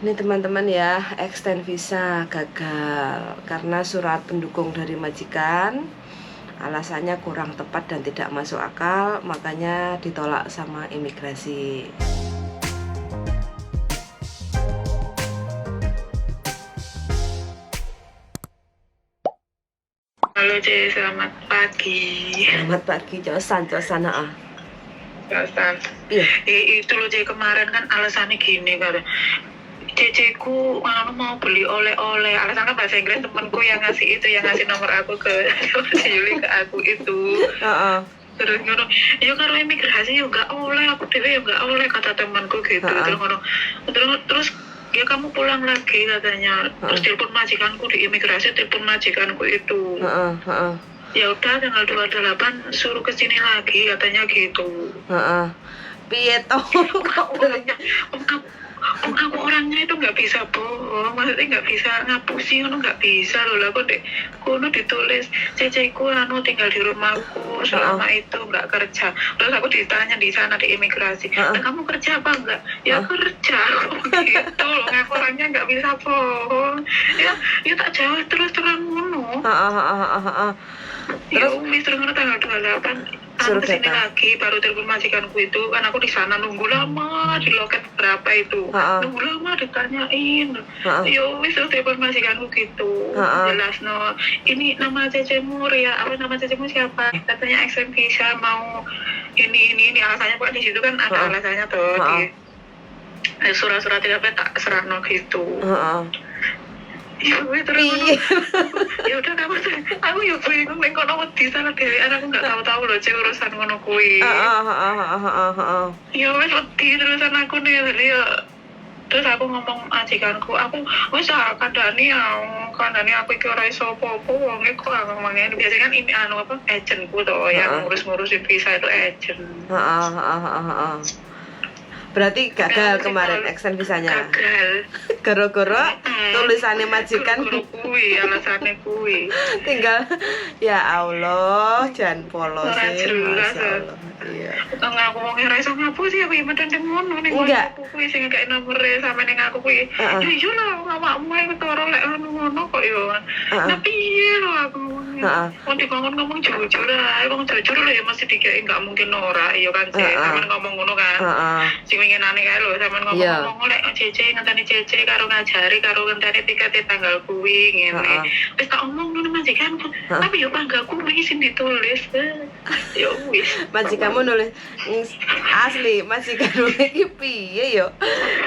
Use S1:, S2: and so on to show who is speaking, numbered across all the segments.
S1: Ini teman-teman ya, extend visa gagal karena surat pendukung dari majikan alasannya kurang tepat dan tidak masuk akal, makanya ditolak sama imigrasi.
S2: Halo C, selamat pagi.
S1: Selamat pagi, Josan, Josan, ah.
S2: Josan.
S1: Iya.
S2: Itu loh C, kemarin kan alasannya gini kan. Cece ku anu mau beli oleh-oleh. Alasan kan bahasa Inggris, temanku yang ngasih itu, yang ngasih nomor aku ke si Yuli ke aku itu. Terus ngono, ya karo imigrasi ya nggak oleh, aku dewe ya nggak oleh, kata temanku gitu. Terus ngono, terus ya kamu pulang lagi katanya. Terus telepon majikanku di imigrasi, telepon majikanku itu.
S1: Heeh, heeh.
S2: Ya udah tanggal 28 suruh ke sini lagi katanya gitu.
S1: Heeh. Piye toh kok
S2: Orangnya, aku orangnya itu nggak bisa bohong, maksudnya nggak bisa ngapusi ngono, nggak bisa loh. Lah kok dek kono ditulis ceceku anu tinggal di rumahku selama itu nggak kerja. Terus aku ditanya di sana di imigrasi, "Lah, kamu kerja apa enggak?" Ya kerja aku gitu loh. Aku orangnya nggak bisa bohong ya, ya tak jawab terus terang ngono.
S1: Heeh, heeh, heeh, heeh.
S2: Ya wis, terus ngono tanggal 28
S1: Suruh
S2: aku kesini
S1: datang.
S2: Lagi, baru telepon majikanku itu kan. Aku di sana nunggu lama di loket berapa itu, nunggu lama ditanyain. Ya wis, terus telepon majikanku gitu, jelas no ini nama cecemu Ria apa, nama cecemu siapa katanya, extend visa mau ini alasannya. Pokoknya di situ kan ada alasannya tuh di surat-surat tidak tak serahno gitu. Ya wis, terus ngono.
S1: Piye?
S2: Ya udah kamu, aku ya bingung ning kono wedi salah dhewean, aku nggak tahu-tahu loh cek urusan ngono kuwi.
S1: Heeh, heeh, heeh, heeh, heeh.
S2: Ya wis, wedi terusan aku nih jadi ya terus aku ngomong majikanku, aku wis ah kandhani, aku kandhani aku iki ora iso apa-apa wong iku, aku ngomong ngene. Biasanya kan ini anu apa agentku toh yang ngurus-ngurusin visa itu agent.
S1: Heeh, heeh, heeh, heeh. Berarti gagal
S2: Ya,
S1: kemarin
S2: kalau-
S1: extend visanya.
S2: Gagal.
S1: Gara-gara tulisannya majikan.
S2: Gara-gara kuwi alasane kuwi.
S1: Tinggal ya Allah, jangan polos
S2: Ora
S1: sih,
S2: jelas,
S1: Masya
S2: ya.
S1: Allah. Iya.
S2: Enggak, aku wong ora iso ngapusi aku ya mendeng ngono ning
S1: Enggak.
S2: aku kuwi sing ngekek nomere sampe ning aku kuwi. Ya iya lah awakmu ae ketara lek ngono ngono kok ya. Nah piye lho aku. Wong dikongkon ngomong jujur ae, wong jujur lho ya mesti dikei, enggak mungkin ora, iya kan sih. Sampeyan ngomong ngono kan. Sing winginane kae lho sampeyan ngomong-ngomong lek Cece ngenteni Cece karo ngajari karo ngenteni tiket tanggal kuwi ngene. Wis tak omong ngono majikanku. Tapi yo bangga kuwi sing ditulis. Ya wis.
S1: Majikanmu nulis asli majikanmu iki piye yo?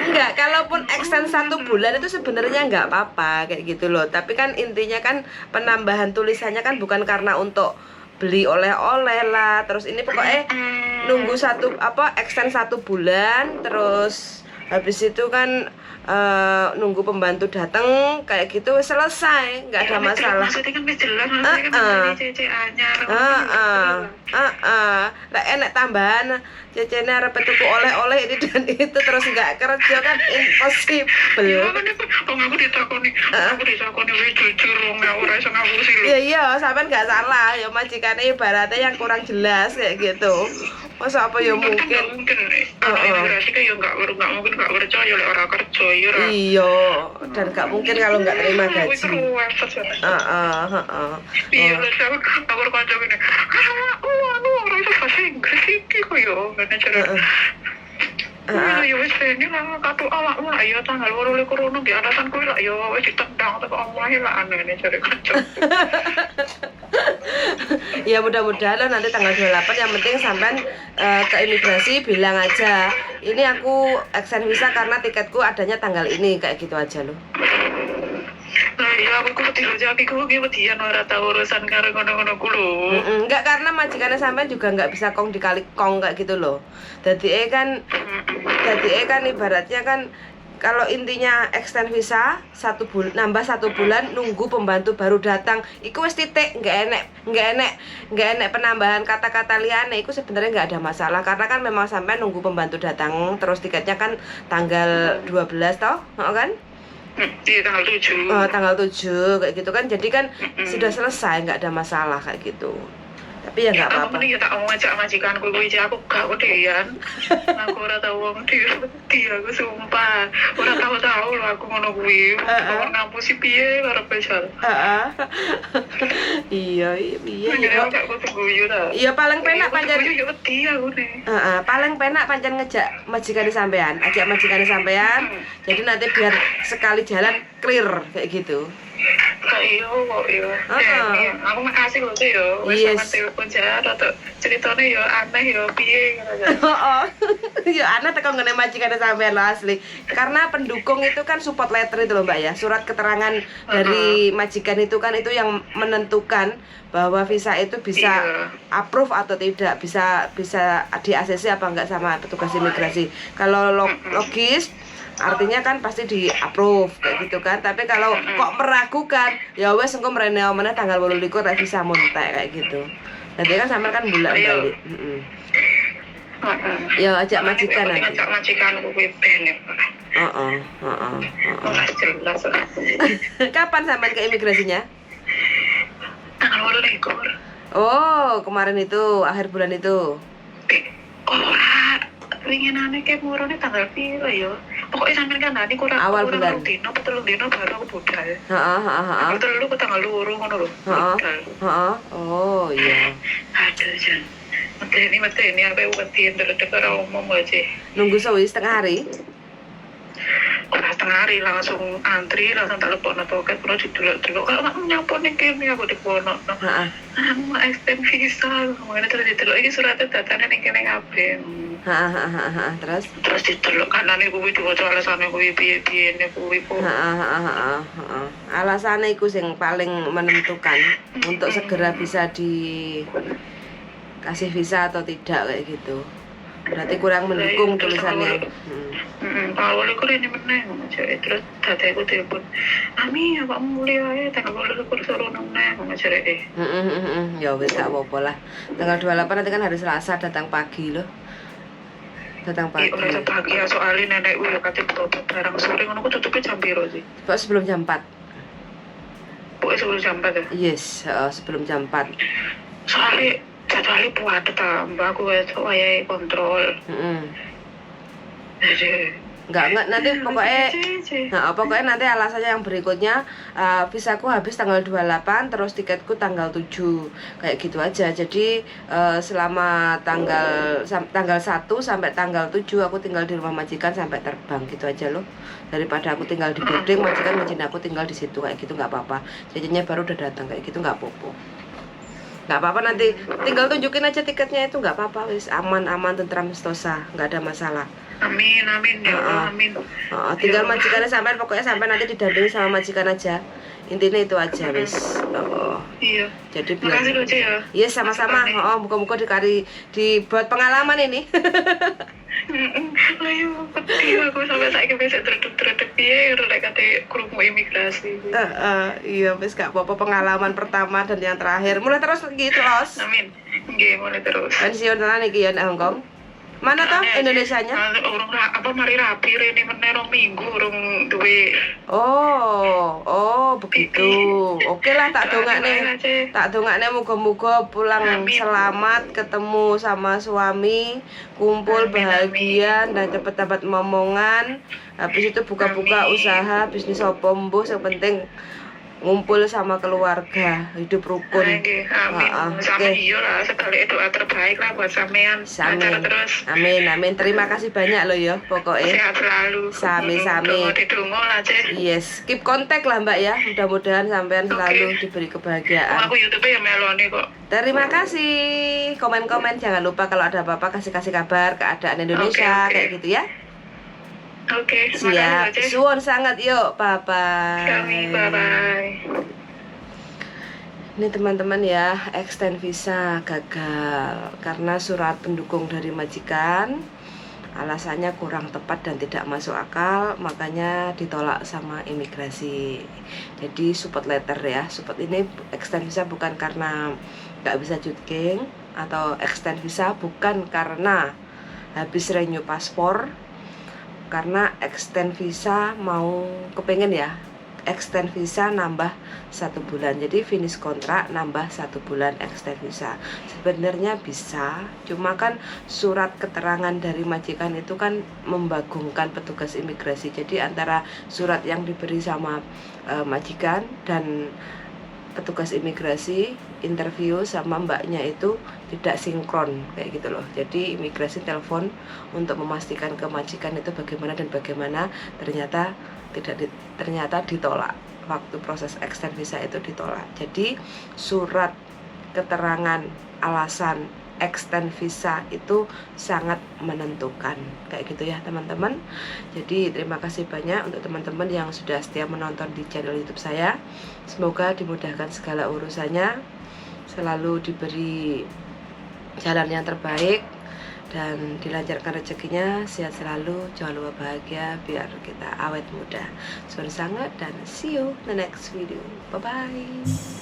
S1: Enggak, kalaupun extend satu bulan itu sebenarnya enggak apa-apa kayak gitu loh. Tapi kan intinya kan penambahan tulisannya kan bukan karena untuk beli oleh-oleh lah. Terus ini pokoknya nunggu satu apa extend satu bulan, terus habis itu kan nunggu pembantu datang kayak gitu, selesai, nggak ada
S2: Ya, wis jelas,
S1: masalah.
S2: maksudnya kan wis jelas, maksudnya kan ngenteni Cece anyar.
S1: Heeh. Heeh. Lek enek tambahan cecene arep tuku oleh-oleh ini dan itu terus nggak kerja kan impossible.
S2: Ya kan itu, wong aku ditakoni wis jujur wong aku ora iso ngapusi lho.
S1: Ya iya, sampean nggak salah ya, majikannya ibaratnya yang kurang jelas kayak gitu. Masa apa ya
S2: Kan
S1: mungkin
S2: nggak mungkin imigrasi kan ya nggak mungkin nggak percaya lek ora kerja ya ora.
S1: Iya, dan nggak mungkin kalau nggak terima
S2: Aku
S1: gaji.
S2: itu ruwet banget.
S1: Heeh, heeh.
S2: Iya, lho aku kanca ngene. Ah, oh, anu ora iso bahasa Inggris iki kok yo ngene jare.
S1: Heeh.
S2: Iya, ya wis ini lah katu awakmu lah ya tanggal 28 rono nggih alasan kuwi lah ya wis ditendang teko omahe lah aneh ngene jare kanca.
S1: Ya mudah-mudahan lah nanti tanggal 28 yang penting sampean ke imigrasi bilang aja ini aku extend visa karena tiketku adanya tanggal ini, kayak gitu aja loh.
S2: Lah iya, aku ku wedi lho, aku ku ki wedian ora tau urusan karo ngono-ngono ku lho.
S1: Enggak, karena majikannya sampean juga nggak bisa kong dikali kong kayak gitu loh. Jadi kan ibaratnya kan kalau intinya extend visa satu bulan, nambah satu bulan nunggu pembantu baru datang, iku wis titik, nggak enek penambahan kata-kata liane. Iku sebenarnya nggak ada masalah karena kan memang sampai nunggu pembantu datang, terus tiketnya kan tanggal 12 toh, oh kan?
S2: Iya, tanggal 7.
S1: Oh, tanggal 7 kayak gitu kan, jadi kan sudah selesai, nggak ada masalah kayak gitu. Tapi ya nggak
S2: Aku
S1: apa-apa.
S2: mending ya tak omong aja majikanku kuwi, Cek, aku gak wedean. Aku ora tau wong wedi aku sumpah. Ora tau-tau lho. aku ngono kuwi. Kok ngapusi piye karepe jar.
S1: Heeh. Iya, iya, iya.
S2: Iya, gak kudu guyu ta.
S1: Iya, paling penak pancen.
S2: Guyu ya wedi aku nih.
S1: Heeh, paling penak pancen ngejak majikane sampean, ajak majikane sampean. Jadi nanti biar sekali jalan clear kayak gitu.
S2: Kok iya kok iya.
S1: Heeh.
S2: Eh, aku makasih lho Cek, yo. Wis
S1: Yes.
S2: sampean telepon jar atau ceritane yo aneh yo piye ngono jar.
S1: Oh, ya aneh teko nggone majikane sampean lo asli. Karena pendukung itu kan support letter itu loh, Mbak, ya. Surat keterangan dari majikan itu kan itu yang menentukan bahwa visa itu bisa approve atau tidak, bisa bisa di ACC apa enggak sama petugas imigrasi. Kalau logis artinya kan pasti di approve kayak gitu kan. Tapi kalau kok meragukan, ya wes engko mrene meneh tanggal 28 lek visa entek kayak gitu. Nanti kan sampean kan bolak-balik. Heeh.
S2: Heeh.
S1: Ya ajak majikan
S2: Makanya
S1: nanti.
S2: ngajak majikan kuwi ben ya.
S1: Heeh.
S2: Ora jelas.
S1: Kapan sampean ke imigrasinya?
S2: Tanggal 28.
S1: Oh, kemarin itu, akhir bulan itu.
S2: Eh, ora winginane ke murune tanggal piro ya? Pokoknya sampean kan nanti kurang
S1: Awal
S2: kurang
S1: bulan.
S2: 2 dino apa 3 dino baru aku budal.
S1: Heeh.
S2: Tanggal 3 ke tanggal 2 ngono lho. Budal.
S1: Heeh. Oh, iya.
S2: Aduh, jan. Medeni medeni aku wedi ndredeg ora umum aja.
S1: Nunggu suwi setengah hari.
S2: Ora setengah hari, langsung antri, langsung tak lebokno token, terus didelok-delok. Kalau nggak nyapo ning kene aku dipono.
S1: Heeh.
S2: Aku mau extend visa, ngene terus didelok iki suratnya datane ning kene kabeh.
S1: Heeh. Terus?
S2: Terus didelok kanane kuwi diwaca alasane kuwi piye-piye ne kuwi kok.
S1: Heeh. Alasannya iku sing paling menentukan untuk segera bisa dikasih visa atau tidak kayak gitu. Berarti kurang mendukung
S2: Lah, iya, terus
S1: tulisannya.
S2: Tanggal 28 ini meneh ngono jare. Terus dadaku telepon. "Ami, awakmu mulih ae tanggal 28 suruh meneh," ngono jare.
S1: Ya wis gak apa-apa lah. Tanggal 28 nanti kan hari Selasa, datang pagi loh. Datang
S2: Iya,
S1: pagi.
S2: ora iso pagi ya, soalnya nenekku yo kate berobat barang sore ngono ku tutupnya jam piro sih?
S1: Pokoknya sebelum jam 4.
S2: Pokoknya sebelum jam 4 ya.
S1: Yes, heeh, sebelum jam 4.
S2: Soalnya jadwalnya puadet ta, mbak, aku wis wayahe kontrol. Jadi
S1: Enggak, nanti pokoknya. Nah, pokoknya nanti alasannya yang berikutnya, visaku habis tanggal 28, terus tiketku tanggal 7 kayak gitu aja. Jadi selama tanggal 1 sampai tanggal 7 aku tinggal di rumah majikan sampai terbang gitu aja loh. Daripada aku tinggal di boarding, majikan ngizinin aku tinggal di situ kayak gitu nggak apa-apa. Jadinya baru udah datang kayak gitu nggak apa-apa. Nggak apa-apa, nanti tinggal tunjukin aja tiketnya itu nggak apa-apa wis, aman-aman, tentram sentosa, nggak ada masalah.
S2: Amin, amin ya Allah, amin.
S1: Oh, tinggal majikannya sampai, pokoknya sampai nanti didampingi sama majikan aja. Intinya itu aja wis. Oh.
S2: Iya.
S1: Jadi biar
S2: Makasih loh, Ci, ya.
S1: Iya, sama-sama.
S2: Masukannya.
S1: Oh, muga-muga dikari dibuat pengalaman ini.
S2: Lah yo wedi aku sampai saiki wis dredeg-dredeg piye ngono lek kate krungu imigrasi.
S1: Iya, wis gak apa-apa, pengalaman pertama dan yang terakhir. Mulai terus gitu, Los.
S2: Amin. Nggih, mulai terus.
S1: Pensiun tenan iki ya nek Hongkong. Mana toh
S2: Aneh aja.
S1: Indonesianya?
S2: Anu, urung apa mari rapi rene meneh 2 minggu urung duwe.
S1: Oh, begitu. Oke lah, tak dongakne.
S2: Aja.
S1: Tak dongakne muga-muga pulang
S2: Amin.
S1: selamat, ketemu sama suami, kumpul
S2: Amin,
S1: bahagia dan cepet dapat momongan. Habis itu buka-buka
S2: Amin.
S1: usaha bisnis opo mbuh, yang penting ngumpul sama keluarga, hidup rukun.
S2: Nggih, amin.
S1: Ah,
S2: Sama
S1: oke.
S2: iya lah, segala doa terbaik lah buat sampean.
S1: Amin.
S2: Lancar terus.
S1: Amin, amin. Terima kasih banyak loh ya pokoknya.
S2: Sehat selalu.
S1: Sami, sami.
S2: Dongo didongo lah, Cek.
S1: Yes, keep kontak lah, Mbak, ya. Mudah-mudahan sampean selalu diberi kebahagiaan.
S2: Aku YouTube ya meloni kok.
S1: Terima kasih. Komen-komen jangan lupa, kalau ada apa-apa kasih-kasih kabar keadaan Indonesia
S2: Oke.
S1: kayak gitu ya.
S2: Oke,
S1: Siap.
S2: makasih, Cek.
S1: Suwun sangat yuk. Bye bye.
S2: Kami bye bye.
S1: Ini teman-teman ya, extend visa gagal karena surat pendukung dari majikan alasannya kurang tepat dan tidak masuk akal, makanya ditolak sama imigrasi. Jadi support letter ya, support ini extend visa bukan karena nggak bisa jutking atau extend visa bukan karena habis renew paspor, karena extend visa mau kepengen ya Extend visa nambah 1 bulan. Jadi finish kontrak nambah 1 bulan extend visa. Sebenarnya bisa, cuma kan surat keterangan dari majikan itu kan membagongkan petugas imigrasi. Jadi antara surat yang diberi sama majikan dan petugas imigrasi interview sama mbaknya itu tidak sinkron kayak gitu loh. Jadi imigrasi telepon untuk memastikan ke majikan itu bagaimana dan bagaimana, ternyata tidak di, ternyata ditolak. Waktu proses extend visa itu ditolak. Jadi surat keterangan alasan extend visa itu sangat menentukan kayak gitu ya, teman-teman. Jadi terima kasih banyak untuk teman-teman yang sudah setia menonton di channel YouTube saya. Semoga dimudahkan segala urusannya, selalu diberi jalan yang terbaik dan dilancarkan rezekinya, sehat selalu, jangan lupa bahagia biar kita awet muda. Suwun sanget dan see you the next video. Bye bye.